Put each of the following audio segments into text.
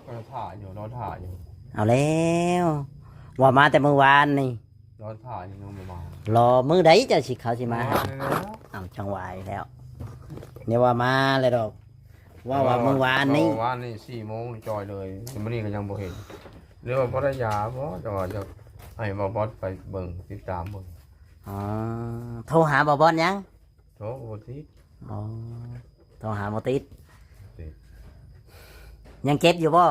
ກໍຖ້າຢູ່ ລໍຖ້າຢູ່. ເອົາແລ້ວ ເວົ້າມາແຕ່ມື້ວານນີ້ ລໍຖ້າຢູ່ ຍັງບໍ່ມາ. ລໍມື້ໃດເຈົ້າຊິ ເຂົາຊິມາຫາ? ເອົາ ຈັ່ງວ່າອີກແລ້ວ ແນວວ່າມາແລ້ວດອກ. ເວົ້າວ່າມື້ວານນີ້ ເວົ້າວ່າມື້ວານນີ້ສີ່ໂມງຈ່ອຍເລີຍ ແຕ່ມື້ນີ້ກໍຍັງບໍ່ເຫັນ. ຫຼືວ່າບໍ່ໄດ້ຢາບໍ? ແຕ່ວ່າຈະໃຫ້ບ່າວບອດໄປເບິ່ງ ຕິດຕາມເບິ່ງ. ອໍ ໂທຫາບ່າວບອດຍັງ? ໂທບໍ່ຕິດ. ອໍ ໂທຫາບໍ່ຕິດ. ຕິດ. ຍັງເຈັບຢູ່ບໍ່?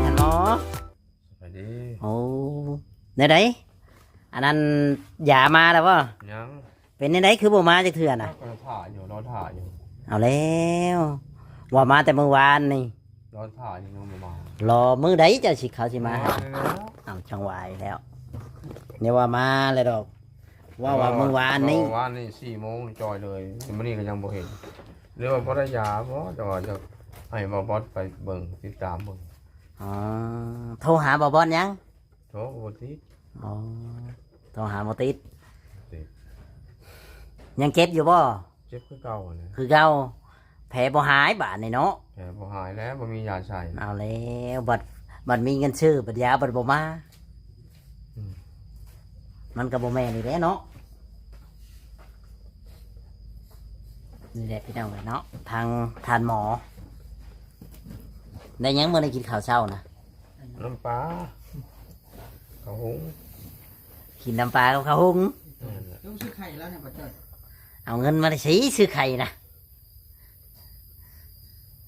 ທ່ານໝໍ ສະບາຍດີ. ໂອ້ ແນວໃດ? ອັນນັ້ນ ຢາມາແລ້ວບໍ່? ຍັງ. ເປັນແນວໃດຄືບໍ່ມາຈັກເທື່ອນະ? ກໍຖ້າຢູ່ ລໍຖ້າຢູ່. ເອົາແລ້ວ ເວົ້າມາແຕ່ມື້ວານນີ້ ລໍຖ້າຢູ່ ຍັງບໍ່ມາ. ລໍມື້ໃດເຈົ້າຊິ ເຂົາຊິມາຫາ? ເອົາແລ້ວ ເອົາ ຈັ່ງວ່າອີກແລ້ວ ແນວວ່າມາແລ້ວດອກ. ເວົ້າວ່າມື້ວານນີ້ ເວົ້າວ່າມື້ວານນີ້ສີ່ໂມງຈ່ອຍເລີຍ ແຕ່ມື້ນີ້ກໍຍັງບໍ່ເຫັນ. ຫຼືວ່າບໍ່ໄດ້ຢາບໍ? ແຕ່ວ່າຈະໃຫ້ບ່າວບອດໄປເບິ່ງ ຕິດຕາມເບິ່ງ. ອໍ ໂທຫາບ່າວບອດຍັງ? ໂທບໍ່ຕິດ. ອໍ ໂທຫາບໍ່ຕິດ. ຕິດ. ຍັງເຈັບຢູ່ບໍ່? ເຈັບຄືເກົ່າຫັ້ນແຫຼະ. ຄືເກົ່າ. ແຜບໍ່ຫາຍບາດນີ້ເນາະ. ແຜບໍ່ຫາຍແລ້ວ ບໍ່ມີຢາໃສ່. ເອົາແລ້ວ ບັດ ບັດມີເງິນຊື້ ບັດຢາບັດບໍ່ມາ. ອືມ ມັນກໍບໍ່ແມ່ນອີກແຫຼະເນາະ. ນີ້ແຫຼະພີ່ນ້ອງເອີຍເນາະ ທາງທ່ານໝໍ. ໄດ້ຫຍັງມື້ນີ້ ກິນເຂົ້າເຊົ້ານະ? ນ້ຳປາ ເຂົ້າຫຸງ. ກິນນ້ຳປາກັບເຂົ້າຫຸງ. ແມ່ນແຫຼະ. ຕ້ອງຊື້ໄຂ່ແລ້ວນີ້ ບໍ່ເຈົ້າ. ເອົາເງິນມາໄດ້ໃສຊື້ໄຂ່ນະ?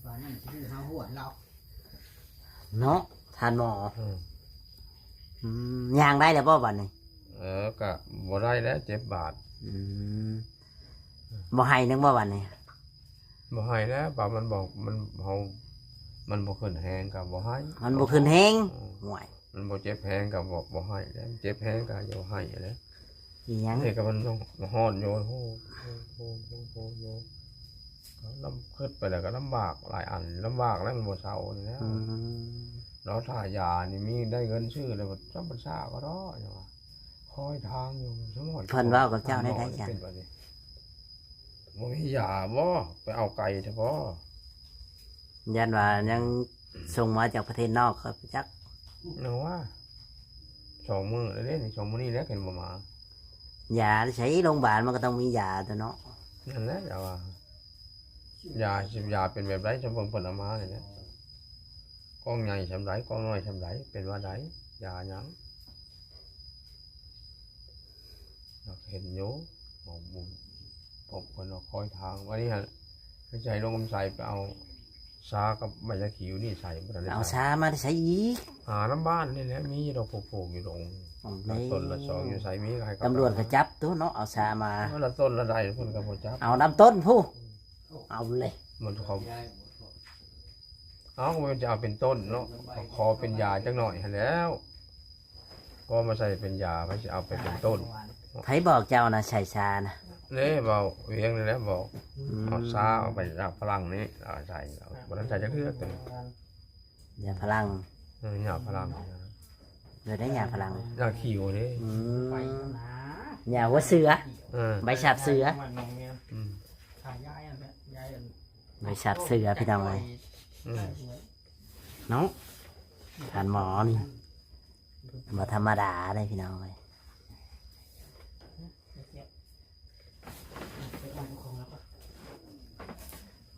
ວ່ານັ້ນຊິຊື້ເຮົາຫວນລາວເນາະ ທ່ານໝໍ. ອືມ ອືມ ຍ່າງໄດ້ແລ້ວບໍ່ບັດນີ້? ເອີ ກະບໍ່ໄດ້ແລ້ວ ເຈັບບາດ. ອືມ ບໍ່ໄຫ້ໜຶ່ງບໍ່ບັດນີ້? ບໍ່ໄຫ້ແລ້ວ ປາມັນບໍ່ ມັນ ເຮົາ ມັນບໍ່ຂຶ້ນແຮງກໍບໍ່ໄຫ້. ມັນບໍ່ຂຶ້ນແຮງ. ອືມ ໂອ້ຍ ມັນບໍ່ເຈັບແຮງກໍບໍ່ ບໍ່ໄຫ້ແລ້ວ ມັນເຈັບແຮງກໍຢ່າໄຫ້ແລ້ວ. ອີຫຍັງ? ນີ້ກໍມັນຮ້ອນຢູ່ ໂອ້ ໂອ້ ໂອ້ ໂອ້ ໂອ້ ກໍລຳ ຄິດໄປແລ້ວກໍລຳບາກຫຼາຍອັນ ລຳບາກແລ້ວມັນບໍ່ເຊົານີ້ແຫຼະ. ອືມ ລໍຖ້າຢານີ້ ມີໄດ້ເງິນຊື້ແລ້ວ ຈຳພາສາກໍລໍ ຢ່າວ່າ ຄອຍທາງຢູ່ ສະໝອນ. ເພິ່ນເວົ້າກັບເຈົ້າແນວໃດ? ເປັນບາດນີ້ ບໍ່ມີຢາບໍ? ໄປເອົາໄກແທ້ບໍ? ຢ້ານວ່າຍັງ ອືມ ສົ່ງມາຈາກປະເທດນອກ ຂ້ອຍບໍ່ຈັກ. ຍັງວ່າ ສອງມື້ແລ້ວເດ້ນີ້ ສອງມື້ນີ້ແຫຼະ ຄັນບໍ່ມາ. ຢາໃສ? ໂຮງບານມັນກໍຕ້ອງມີຢາຕົວະເນາະ. ນັ້ນແຫຼະ ຢາວ່າ ຢາ ຢາເປັນແບບໃດ ຈະເບິ່ງເພິ່ນເອົາມານີ້ແຫຼະ. ກ່ອງໃຫຍ່ສ່ຳໃດ ກ່ອງນ້ອຍສ່ຳໃດ ເປັນວ່າໃດ ຢາຫຍັງ? ເຫັນຢູ່ ບອກ ບອກເພິ່ນວ່າຄອຍທາງ. ວັນນີ້ຫັ້ນ ໃຫ້ໂຮງຄຳໄຊໄປເອົາຊາກັບໃບຍາຂີວນີ້ໃສ່ ບໍ່ທັນໄດ້ ເອົາຊາມາແຕ່ໃສອີກ? ຫານຳບ້ານນີ້ແຫຼະ ມີດອກ ປູກຢູ່ດົງ. ເອົາແລ້ວ ລະຕົ້ນລະສອງຢູ່ໃສ ມີໃຫ້ເຂົາ ຕຳຫຼວດກໍຈັບຕົວະເນາະ ເອົາຊາມາ. ລະຕົ້ນລະໃດເພິ່ນກໍບໍ່ຈັບ ເອົານຳຕົ້ນພຸ້ນ. ເອົາເລີຍ ມັນເຂົາ ເອົາ ມັນຈະເອົາເປັນຕົ້ນເນາະ ຂໍເປັນຢາຈັກໜ້ອຍຫັ້ນແຫຼ້ວ ກໍມາໃສ່ເປັນຢາ ໃຜຊິເອົາໄປເປັນຕົ້ນ? ໃຜບອກເຈົ້ານະ ໃສ່ຊານະ? ເດ້ ເວົ້າວຽງນີ້ແຫຼະບອກ. ອືມ ເອົາຊາ ເອົາໃບຢາຝຣັ່ງນີ້ ເອົາໃສ່ ບໍ່ທັນໃສ່ຈັກເທື່ອ. ຢາຝຣັ່ງ. ເອີ ຢາຝຣັ່ງ. ເອີ ໄດ້ຢາຝຣັ່ງ ຢາຂີວເດ້. ອືມ ຢາຫົວເສືອ. ເອີ ໃບສາບເສືອ. ອືມ ໃບສາບເສືອ ພີ່ນ້ອງເອີຍ. ອືມ ເນາະ ທ່ານໝໍນີ້ບໍ່ທຳມະດາເດ້ ພີ່ນ້ອງເອີຍ.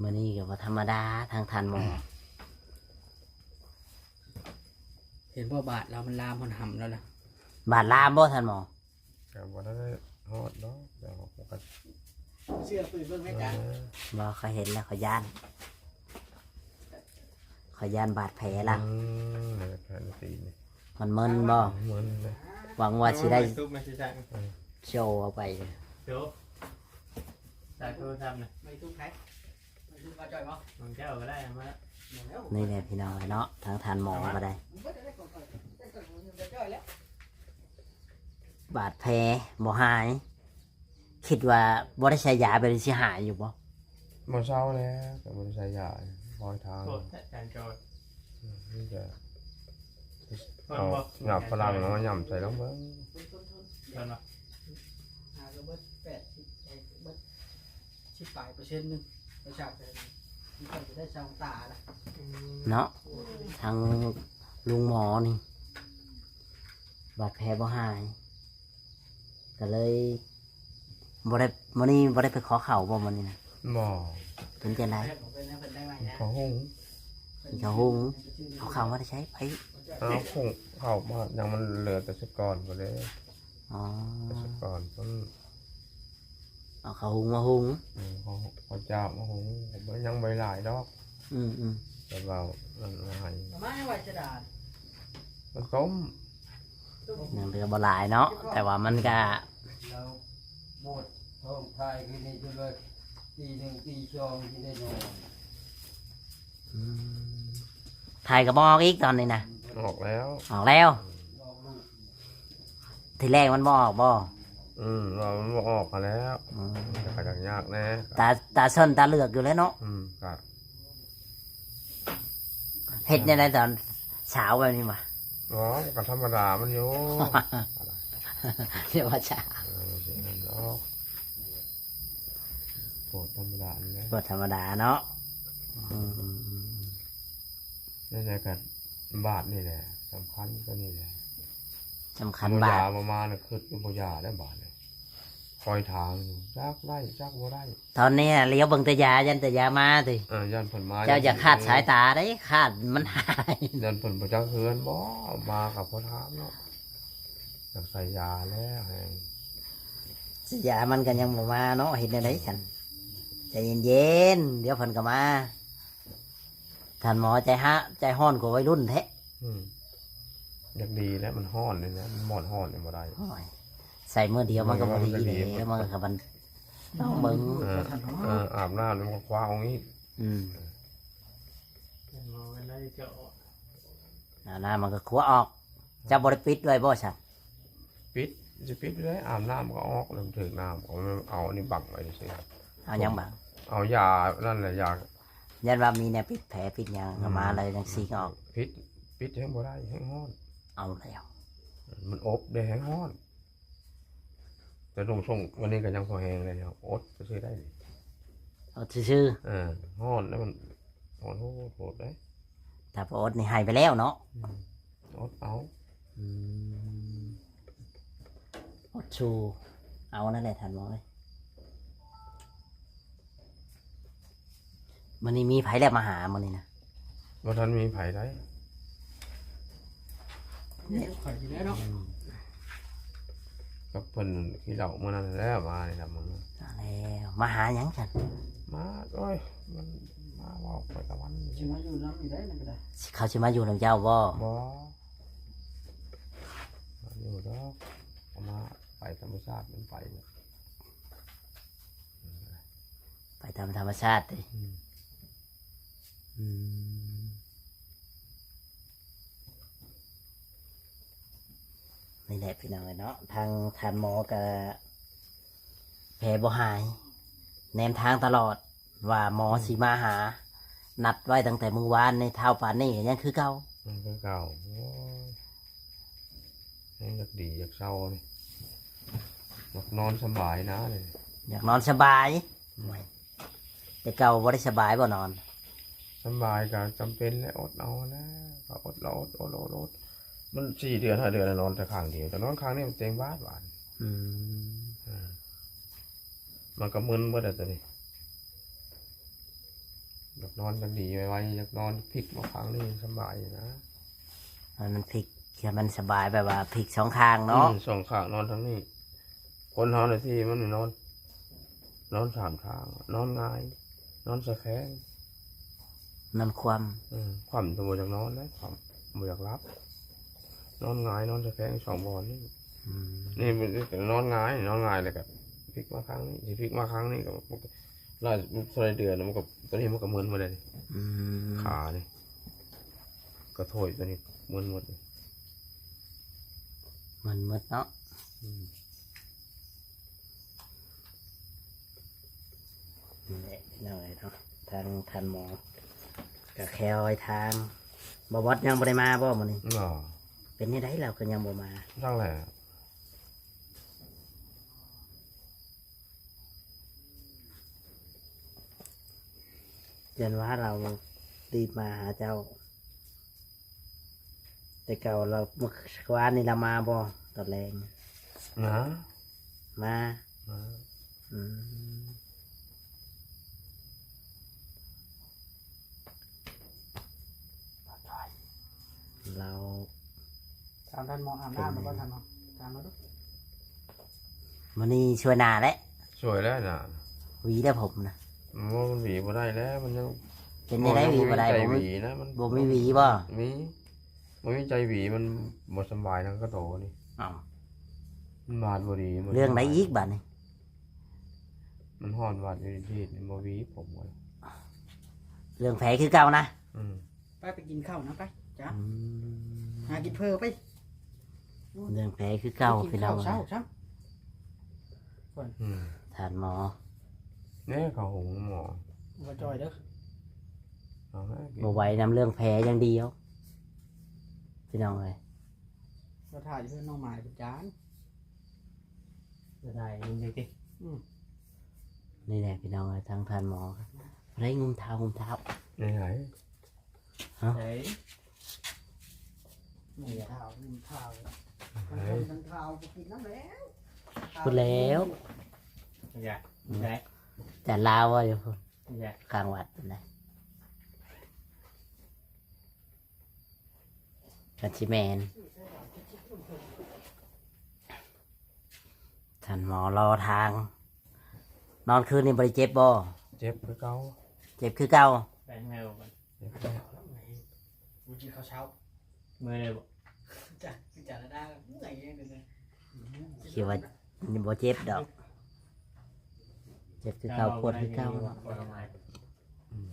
ມື້ນີ້ກໍບໍ່ທຳມະດາ ທາງທ່ານໝໍ. ເຫັນບໍ່ ບາດລາວມັນລາມຮອດຫຳແລ້ວລະ. ບາດລາມບໍ່ທ່ານໝໍ? ກໍບໍ່ໄດ້ຮອດດອກ ແຕ່ວ່າກໍ ເຊື່ອໄປເບິ່ງໃນການ. ເອີ ບໍ່ ຂ້ອຍເຫັນແລ້ວ ຂ້ອຍຢ້ານ ຂ້ອຍຢ້ານບາດແຜລະ. ອືມ ແຜໃນຕີນນີ້ ມັນມຶນບໍ່? ມຶນເດ້. ຫວັງວ່າຊິໄດ້ ເອີ ໂຊເອົາໄປ. ໂຊ ສາທຸທຳນະ ໄປທຸກໃຜ? ໄປທຸກບ່າວຈ່ອຍບໍ່? ຂອງເຈົ້າກໍໄດ້ ເອົາມາແລ້ວ. ນີ້ແຫຼະ ພີ່ນ້ອງເອີຍເນາະ ທາງທ່ານໝໍກໍໄດ້ ບາດແຜບໍ່ຫາຍ. ຄິດວ່າບໍ່ໄດ້ໃສ່ຢາໄປ ຊິຫາຍຢູ່ບໍ່? ບໍ່ເຊົາແລ້ວ ກໍບໍ່ໄດ້ໃສ່ຢາ ຄອຍທາງ. ໂທດແທ້ ອາຈານໂຈດ. ອືມ ມັນຈະ ເອົາຫຍ້າຝຣັ່ງມາຫຍ້ຳໃສ່ລອງເບິ່ງ. ເຫັນບໍ່? ຫາກໍເບິດແປດສິບ ເອີ ເບິດສິບປາຍເປີເຊັນໜຶ່ງ ໄປສາກເທື່ອໜຶ່ງ ມັນກໍຈະໄດ້ຊາວຕາລະ ເນາະ. ທາງລຸງໝໍນີ້ ບາດແຜບໍ່ຫາຍ ກໍເລີຍບໍ່ໄດ້ ມື້ນີ້ບໍ່ໄດ້ໄປຂໍເຂົ້າບໍ່ມື້ນີ້ນະ? ບໍ່. ເປັນຈັ່ງໃດ? ເຂົ້າຫຸງ ກິນເຂົ້າຫຸງ. ເອົາເຂົ້າມາແຕ່ໃສ? ໄປ ເອົາຫຸງເຂົ້າມາ ຍັງມັນເຫຼືອແຕ່ຊຸດກ່ອນພຸ້ນເດ້. ອໍ ຊຸດກ່ອນພຸ້ນ ເອົາເຂົ້າຫຸງມາຫຸງ. ເອີ ເຂົ້າ ເຂົ້າຈ້າວມາຫຸງ ຍັງບໍ່ຫຼາຍດອກ. ອືມໆ ແຕ່ວ່າອັນນັ້ນໃຫ້ ມາໃຫ້ໄວ້ຊະດານ ມັນຕົ້ມ ຍັງເຫຼືອບໍ່ຫຼາຍເນາະ ແຕ່ວ່າມັນກະ ແລ້ວໂບດທ້ອງຖ່າຍຄືນີ້ຈົນວ່າຕີໜຶ່ງຕີສອງຊິໄດ້ນອນ. ອືມ ຖ່າຍກໍບໍ່ອອກອີກຕອນນີ້ນະ? ອອກແລ້ວ ອອກແລ້ວ. ອອກລູກ ທີແລກມັນບໍ່ອອກບໍ່? ອືມ ວ່າມັນບໍ່ອອກຫັ້ນແຫຼ້ວ. ອືມ ແຕ່ກໍຍັງຍາກແດ່ ຕາ ຕາເຊິ່ນຕາເລືອກຢູ່ແຫຼ້ວເນາະ. ອືມ ກໍ ເຮັດແນວໃດຕອນສາວແບບນີ້ຫວາ? ອໍ ມັນກໍທຳມະດາມັນຢູ່ ເອີ້ນວ່າສາວ ເອີ ຊິນັ້ນດອກ ໂພດທຳມະດານີ້ແຫຼະ ໂພດທຳມະດາເນາະ. ອືມ ແນວໃດກໍບາດນີ້ແຫຼະ ສຳຄັນຕົວນີ້ແຫຼະ ສຳຄັນ ບໍ່ຢາ ບາດ ບໍ່ມານະ ຄຶດຢູ່ບໍ່ຢາແລ້ວບາດນີ້ ຄອຍຖາມຢູ່ ຈັກໄດ້ຈັກບໍ່ໄດ້. ຕອນນີ້ລຽວເບິ່ງແຕ່ຢາ ຢ້ານແຕ່ຢາມາຕິ. ເອີ ຢ້ານເພິ່ນມາ ເຈົ້າຢ່າຄາດສາຍຕາເດ້ ຄາດມັນຫາຍ. ຢ້ານເພິ່ນບໍ່ຈັກເຮືອນບໍ່ ມາກໍພໍຖາມເນາະ ຢາກໃສ່ຢາແລ້ວ ໃຫ້ໃສ່ຢາມັນກໍຍັງບໍ່ມາເນາະ. ເຮັດແນວໃດຊັ້ນ? ໃຈເຢັນໆ ດຽວເພິ່ນກໍມາ. ທ່ານໝໍໃຈຮະ ໃຈຮ້ອນກວ່າໄວລຸ້ນແທ້. ອືມ ຢາກດີແລ້ວ ມັນຮ້ອນນີ້ນະ ມັນໝອນຮ້ອນນີ້ບໍ່ໄດ້. ໂອ້ຍ ໃສ່ມື້ດຽວມັນກໍບໍ່ດີແລ້ວ ມັນກໍບັນ ລອງເບິ່ງ. ເອີ ເອີ ອາບນ້ຳແລ້ວມັນກໍຄວ້າອອກອີກ. ອືມ ເປັນໝໍເວລາເຈົ້າອອກ ອາບນ້ຳມັນກໍຄວ້າອອກ. ເຈົ້າບໍ່ໄດ້ປິດໄວ້ບໍ່ຊັ້ນ? ປິດ ຊິປິດຢູ່ໃດ ອາບນ້ຳກໍອອກ ແລ້ວຖືກນ້ຳ ເອົາ ເອົາອັນນີ້ບັງໄວ້ຊື່. ເອົາຫຍັງບັງ? ເອົາຢານັ້ນແຫຼະ ຢາ ຢ້ານວ່າມີແນວປິດແຜປິດຫຍັງ ອືມ ເອົາມາແລ້ວຈັ່ງຊິອອກ. ປິດ ປິດແຮງບໍ່ໄດ້ ແຮງຮ້ອນ. ເອົາແລ້ວ ມັນອົບໄດ້ ແຮງຮ້ອນ. ແຕ່ລົງຊ່ວງວັນນີ້ກໍຍັງພໍແຮງໄດ້ ອົດຊື່ໆໄດ້. ອົດຊື່ໆ ເອີ ຮ້ອນແລ້ວມັນ ຮ້ອນໂພດເດ້. ຖ້າບໍ່ອົດນີ້ໃຫ້ໄປແລ້ວເນາະ. ອືມ ອົດເອົາ. ອືມ ອົດສູ້ເອົານັ້ນແຫຼະທ່ານໝໍເອີຍ. ມື້ນີ້ມີໃຜແລ້ວມາຫາມື້ນີ້ນະ? ບໍ່ທັນມີໃຜໃດ. ນີ້ຂ້ອຍຢູ່ແລ້ວເນາະ. ອືມ ກັບເພິ່ນກິນເຫຼົ້າມື້ນັ້ນແຫຼະ ມານີ້ລະມື້. ມາແລ້ວ ມາຫາຫຍັງຊັ້ນ? ມາ ໂອ້ຍ ມັນມາເວົ້າໄປຕະວັນ ຊິມາຢູ່ນຳຢູ່ໃດນັ້ນກໍໄດ້. ເຂົາຊິມາຢູ່ນຳເຈົ້າບໍ່? ບໍ່ ມາຢູ່ດອກ ເອົາມາ ໄປທຳມະຊາດມັນໄປ. ໄປຕາມທຳມະຊາດຕິ. ອືມ ອືມ ນີ້ແຫຼະພີ່ນ້ອງເອີຍເນາະ ທາງທ່ານໝໍກະແຜບໍ່ຫາຍ ແນມທາງຕະຫຼອດວ່າໝໍ ອືມ ຊິມາຫາ ນັດໄວ້ຕັ້ງແຕ່ມື້ວານນີ້ ເທົ່າປານນີ້ກໍຍັງຄືເກົ່າ ຍັງຄືເກົ່າ. ໂອ້ຍ ຍັງຢາກດີຢາກເຊົານີ້ ຢາກນອນສະບາຍນະນີ້ ຢາກນອນສະບາຍ. ໂອ້ຍ ແຕ່ເກົ່າບໍ່ໄດ້ສະບາຍບໍ່ນອນ? ສະບາຍກໍຈຳເປັນແຫຼະ ອົດເອົາແຫຼະ ກໍອົດລະອົດ ອົດ ອົດ ອົດ ມັນສີ່ເດືອນຫ້າເດືອນນອນແຕ່ຂ້າງດຽວ ແຕ່ນອນຂ້າງນີ້ມັນເຕັມບາດບາດ. ອືມ ເອີ ມັນກໍມຶນເບິດແລ້ວຕອນນີ້ ຢາກນອນຈັກດີໄວໆ ຢາກນອນພິກມາຂ້າງນີ້ສະບາຍນະ. ໃຫ້ມັນພິກ ໃຫ້ມັນສະບາຍ ແບບວ່າພິກສອງຂ້າງເນາະ. ອືມ ສອງຂ້າງນອນທາງນີ້ ຄົນເຮົານະທີ່ມັນນອນ ນອນສາມທາງ ນອນຫງາຍ ນອນສະແຄງ ນອນຄວ່ຳ. ເອີ ຄວ່ຳຈະບໍ່ຢາກນອນເດ້ ຄວ່ຳບໍ່ຢາກຫຼັບ ນອນຫງາຍ ນອນສະແຄງສອງບ່ອນນີ້. ອືມ ນີ້ມັນນອນຫງາຍ ນອນຫງາຍແລ້ວກໍພິກມາຂ້າງນີ້ ຊິພິກມາຂ້າງນີ້ກໍ ຫຼາຍ ຫຼາຍເດືອນແລ້ວ ມັນກໍ ຕອນນີ້ມັນກໍມຶນໝົດແລ້ວນີ້. ອືມ ຂານີ້ ກະໂຖຍຕົວນີ້ມຶນໝົດ ມຶນໝົດເນາະ. ອືມ ນີ້ແຫຼະພີ່ນ້ອງເອີຍເນາະ ທາງທ່ານໝໍກະແຄວໃຫ້ທາງ ບໍ່ບອດຍັງບໍ່ໄດ້ມາບໍ່ມື້ນີ້? ບໍ່ ເປັນແນວໃດລາວກໍຍັງບໍ່ມາ? ຈັ່ງແຫຼະ ຢ້ານວ່າລາວຕີບມາຫາເຈົ້າ. ແຕ່ເກົ່າລາວ ມື້ວານນີ້ລາວມາບໍ່ຕອນແລງ? ມາ ມາ ມາ. ອືມ ລາວ ຖາມທ່ານໝໍອາບນ້ຳແລ້ວບໍ່ ທ່ານໝໍ? ຖາມລາວດູ. ມື້ນີ້ຊ່ວຍໜ້າແຫຼະ ຊ່ວຍແລ້ວໜ້າ ຫວີແລ້ວຜົມນະ. ໂອ້ ມັນຫວີບໍ່ໄດ້ແລ້ວ ມັນຍັງ ເປັນຈັ່ງໃດຫວີບໍ່ໄດ້? ບໍ່ມີໃຈຫວີນະ ມັນ ບໍ່ມີຫວີບໍ່? ມີ ບໍ່ມີໃຈຫວີ ມັນບໍ່ສຳບາຍທາງກະໂຕນີ້. ອ້າວ ມັນບາດບໍ່ດີ. ເລື່ອງໃດອີກບາດນີ້? ມັນຮ້ອນຫວັດຢູ່ທີ່ ບໍ່ຫວີຜົມ. ເລື່ອງແຜຄືເກົ່ານະ? ອືມ ໄປ ໄປກິນເຂົ້ານຳໄປ ຈ້າ. ອືມ ຫາກິນເຝີໄປ. ເລື່ອງແຜຄືເກົ່າ ໄປກິນເຂົ້າ ພີ່ນ້ອງ ເຊົ້າຊ້ຳ. ອືມ ທ່ານໝໍ ແນ່ ເຂົ້າໂຮງໝໍ ບໍ່ຈ່ອຍເດີ. ເອົາແລ້ວ ບໍ່ໄຫວນຳເລື່ອງແຜຢ່າງດຽວ ພີ່ນ້ອງເອີຍ. ມາຖ່າຍຢູ່ເຮືອນນ້ອງໝາຍພຸ້ນຈານ ມາຖ່າຍຢູ່ນີ້ຕິ. ອືມ ນີ້ແຫຼະພີ່ນ້ອງເອີຍ ທາງທ່ານໝໍ ໄດ້ງຸ້ມເທົ້າ ງຸ້ມເທົ້າ ໄດ້ ຮະ ໄດ້ ງຸ້ມເທົ້າ ງຸ້ມເທົ້າ ເອີ ງຸ້ມເທົ້າກໍກິນນຳແລ້ວ ພຸ້ນແລ້ວ ຢ່າ ໄດ້ ແຕ່ລາວວ່າຢູ່ພຸ້ນ ຢ່າ ຂ້າງວັດພຸ້ນນະ. ກໍຊິແມ່ນ ທ່ານໝໍລໍທາງ. ນອນຄືນນີ້ບໍ່ໄດ້ເຈັບບໍ່? ເຈັບຄືເກົ່າ ເຈັບຄືເກົ່າ. ໄປທາງໃດບໍ່? ເຈັບແລ້ວ ບໍ່ກິນເຂົ້າເຊົ້າ ເມື່ອຍເລີຍບໍ່? ຈັກ ຈັກລະດາເມື່ອຍເລີຍ ຄິດວ່າຍັງບໍ່ເຈັບດອກ ເຈັບຄືເກົ່າ ປວດຄືເກົ່າ. ອືມ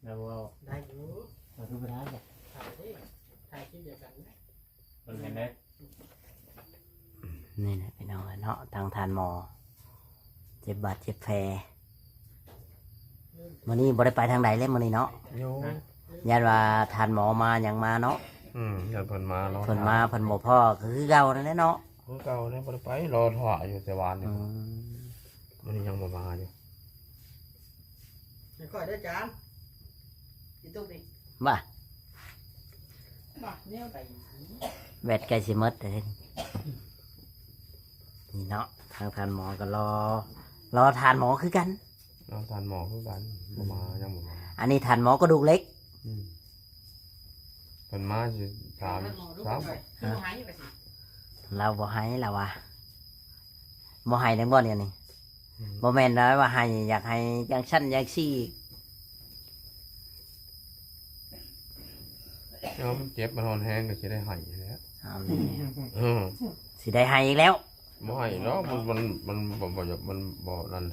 ແລ້ວເວົ້າໄດ້ຢູ່ ເຮົາຄືບໍ່ໄດ້ ຖ່າຍເດ້ ຖ່າຍຄລິບດຽວກັນ ເບິ່ງກັນເດີ. ນີ້ແຫຼະພີ່ນ້ອງເອີຍເນາະ ທາງທ່ານໝໍ ເຈັບບາດເຈັບແຜ. ມື້ນີ້ບໍ່ໄດ້ໄປທາງໃດເລີຍມື້ນີ້ເນາະ ຢູ່ ຢ້ານວ່າທ່ານໝໍມາຫຍັງມາເນາະ. ອືມ ຢ້ານເພິ່ນມາ ລໍ ເພິ່ນມາ ເພິ່ນບໍ່ພໍ້ ກໍຄືເກົ່ານັ້ນແຫຼະເນາະ ຄືເກົ່າແຫຼະ ບໍ່ໄດ້ໄປ ລໍຖ້າຢູ່ແຕ່ວານນີ້. ອືມ ມື້ນີ້ຍັງບໍ່ມາຢູ່. ໃຫ້ຂ້ອຍເດີຈານ ອີຕຸກນີ້ ວ່າ ວ່າແນວໃດ ແບັດໃກ້ຊິໝົດແລ້ວນີ້ເນາະ. ທາງທ່ານໝໍກໍລໍ ລໍທ່ານໝໍຄືກັນ ລໍທ່ານໝໍຄືກັນ ບໍ່ມາ ອືມ ຍັງບໍ່ມາ. ອັນນີ້ທ່ານໝໍກະດູກເຫຼັກ. ອືມ ເພິ່ນມາຊິຖາມ ຖາມ ລາວບໍ່ໃຫ້ ລາວວ່າບໍ່ໃຫ້ແລ້ວບໍ່ດຽວນີ້. ອືມ ບໍ່ແມ່ນວ່າໃຫ້ ຢາກໃຫ້ຈັ່ງຊັ້ນຈັ່ງຊີ້. ເອີ ມັນເຈັບ ມັນຮ້ອນແຮງກໍຊິໄດ້ໃຫ້ແລ້ວ. ເອົາແລ້ວ ເອີ ຊິໄດ້ໃຫ້ອີກແລ້ວ. ບໍ່ໃຫ້ດອກ ມັນ ມັນ ມັນບໍ່ ບໍ່ ມັນບໍ່ນັ້ນ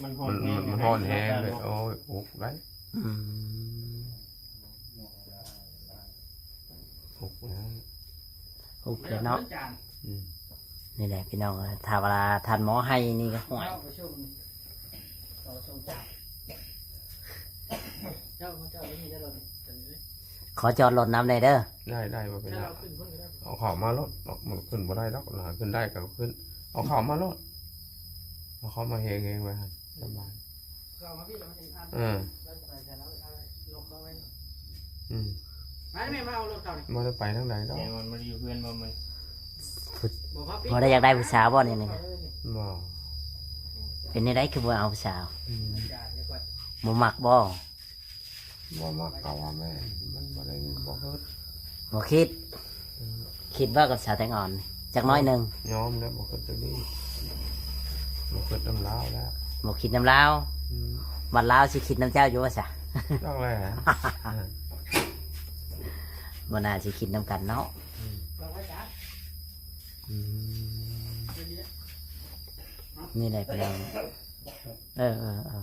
ມັນຮ້ອນແຮງ ມັນຮ້ອນແຮງເລີຍ. ໂອ້ຍ ອຸກໄດ໋. ອືມ ອຸກແລ້ວ ອຸກແລ້ວເນາະ. ອືມ ນີ້ແຫຼະພີ່ນ້ອງເອີຍ ຖ້າວ່າທ່ານໝໍໃຫ້ນີ້ກໍ ຫ້ວຍ ຂໍຈອດລົດນຳແດ່ເດີ. ໄດ້ ໄດ້ ບໍ່ເປັນຫຍັງ ເອົາເຂົ້າມາໂລດ. ອອກ ມັນຂຶ້ນບໍ່ໄດ້ດອກ ຂຶ້ນໄດ້ກໍຂຶ້ນ ເອົາເຂົ້າມາໂລດ ເອົາເຂົ້າມາເຮງໆໄວ້ຫັ້ນ ສະບາຍ. ເອີ ອືມ ມາແມ່ ມາເອົາລົດເຂົ້ານີ້ ບໍ່ໄດ້ໄປທາງໃດດອກ. ແມ່ມັນບໍ່ໄດ້ຢູ່ເຮືອນບໍ່ມື້ນີ້ ບໍ່ໄດ້ຢາກໄດ້ຜູ້ສາວບໍ່ນີ້? ບໍ່ ເປັນແນວໃດຄືບໍ່ເອົາຜູ້ສາວ? ອືມ ບໍ່ມັກບໍ່? ບໍ່ມັກກໍວ່າແມ່ນ ມັນບໍ່ໄດ້ ບໍ່ຄິດ ບໍ່ຄິດ. ອືມ ຄິດບໍ່ກັບສາວແຕງອ່ອນຈັກໜ້ອຍໜຶ່ງ? ຍອມແລ້ວ ບໍ່ຄິດຈັ່ງນີ້ ບໍ່ຄິດນຳລາວແລ້ວ ບໍ່ຄິດນຳລາວ. ອືມ ບັດລາວຊິຄິດນຳເຈົ້າຢູ່ວ່າຊະ? ຈັກແຫຼະ ບໍ່ໜ້າຊິຄິດນຳກັນເນາະ. ອືມ ອືມ ນີ້ແຫຼະພີ່ນ້ອງ. ເອີ ເອີ ເອີ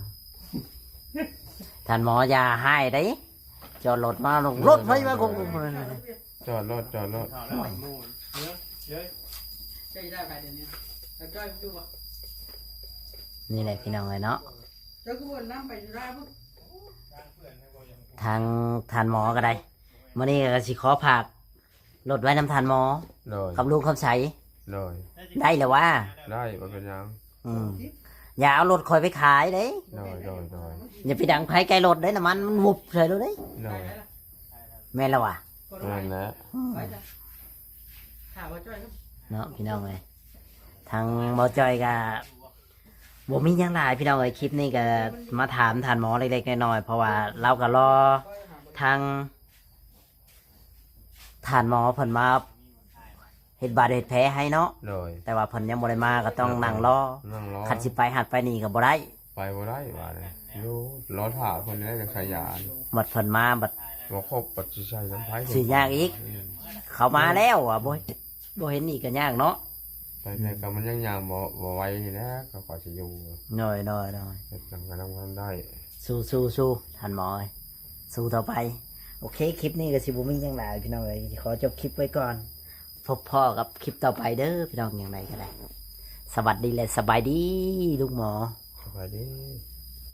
ທ່ານໝໍຢ່າຮ້າຍເດ້ ຈອດລົດມາ ລົດໄຟມາ ໂອ້ໂຫ ຈອດລົດ ຈອດລົດ. ໂອ້ຍ ນີ້ແຫຼະພີ່ນ້ອງເອີຍເນາະ ທາງທ່ານໝໍກໍໄດ້ ມື້ນີ້ກໍຊິຂໍຝາກ ລົດໄວ້ນຳທ່ານໝໍ ໂດຍ ກັບລຸງຄຳໄສ ໂດຍ ໄດ້ແລ້ວຫວາ? ໄດ້ ບໍ່ເປັນຫຍັງ ອືມ ຢ່າເອົາລົດຂ້ອຍໄປຂາຍເດ້ ໂດຍ ໂດຍ ໂດຍ ຢ່າໄປດັງໄຟໃກ້ລົດເດ້ ນ້ຳມັນມັນວຸບໃສ່ໂລດເດ້ ໂດຍ ແມ່ນແລ້ວຫວາ? ແມ່ນແຫຼະ ອືມ ເນາະ ພີ່ນ້ອງເອີຍ ທາງເບົາຈ້ອຍກະບໍ່ມີຫຍັງຫຼາຍ ພີ່ນ້ອງເອີຍ ຄລິບນີ້ກະມາຖາມທ່ານໝໍເລັກໆນ້ອຍໆ ເພາະວ່າລາວກະລໍທາງ ທ່ານໝໍເພິ່ນມາເຮັດບາດເຮັດແຜໃຫ້ເນາະ ໂດຍ ແຕ່ວ່າເພິ່ນຍັງບໍ່ໄດ້ມາ ກໍຕ້ອງນັ່ງລໍ ນັ່ງລໍ ຄັນຊິໄປຫັ້ນໄປນີ້ກໍບໍ່ໄດ້ ໄປບໍ່ໄດ້ວ່າແຫຼະ ຢູ່ລໍຖ້າເພິ່ນແລ້ວຈັ່ງໃສ່ຢາ ບັດເພິ່ນມາບັດບໍ່ຄົບ ບັດຊິໃສ່ນຳໃຜ ຊິຍາກອີກ ອືມ ເຂົາມາແລ້ວວ່າບໍ່ ບໍ່ເຫັນອີກກໍຍາກເນາະ ໄປແຕ່ກໍມັນຍັງຍ່າງບໍ່ ບໍ່ໄວນີ້ແຫຼະ ກໍຂໍຊິຢູ່ ໂດຍ ໂດຍ ໂດຍ ເຮັດຫຍັງກໍຍັງບໍ່ທັນໄດ້ ສູ້ໆໆ ທ່ານໝໍເອີຍ ສູ້ຕໍ່ໄປ ໂອເຄ ຄລິບນີ້ກໍຊິບໍ່ມີຫຍັງຫຼາຍ ພີ່ນ້ອງເອີຍ ຂໍຈົບຄລິບໄວ້ກ່ອນ ພົບພໍ້ກັບຄລິບຕໍ່ໄປເດີ ພີ່ນ້ອງ ຢ່າງໃດກໍໄດ້ ສະຫວັດດີ ແລະ ສະບາຍດີ ລຸງໝໍ ສະບາຍດີ.